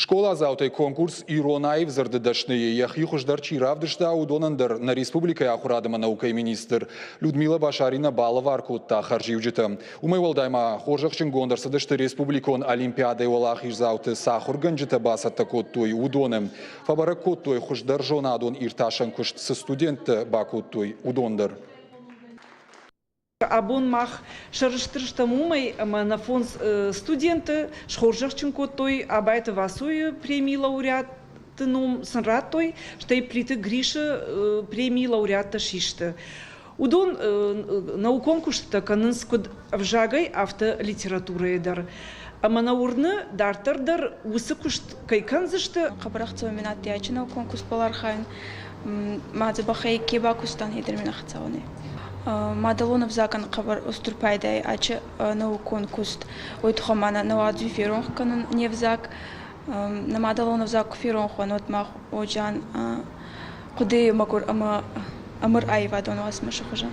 Скъоладзаутӕй конкурс «Ирон аив дзырды дӕсны-йы йӕхи хуыздӕр чи равдыста, уыдонӕн дӕр нӕ республикӕйы ахуырад ӕмӕ наукӕйы министр Людмила Башарина балӕвар кодта хӕрзиуджытӕ. Уымӕй уӕлдай ма хорзӕхджынгонд ӕрцыдысты республикон олимпиадӕйы уӕлахиздзауты цы ахуыргӕнджытӕ бацӕттӕ кодтой, уыдоны. Фӕбӕрӕг кодтой, хуыздӕр зонадон иртасӕн куыст цы студенттӕ бакодтой, уыдон дӕр. Абон мах сӕрыстыр стӕм уымӕй, ӕмӕ нӕ фондз студенты схорзӕхджын кодтой Абайты Васойы премийы лауреатты ном сын радтой, стӕй Плиты Грисы премийы лауреаттӕ систы. Уыдон наукон куыстытӕ кӕнынц куыд ӕвзагӕй, афтӕ литературӕйы дӕр. Ӕмӕ нӕ уырны, дарддӕр дӕр уыцы куыст кӕй кӕндзысты. Хъӕбӕр ӕхцӕуӕн адтӕй наукон кустбӕл архайун. Ма дзӕбӕхӕй ке бакустан, е дӕр мин ӕхцӕуӕн ӕй. Мадӕлон ӕвзагӕн хъӕбӕр устур пайда ӕй ачи наукон куст. Уой туххӕй ма нӕ уадзуй феронх кӕнун не взаг. Нӕ мадӕлон ӕвзаг ку феронх уӕн, уӕд мах уоджан хъуыдыйы мӕгуыр ӕмӕ ӕмыр аивадон уацмысы хуызӕн.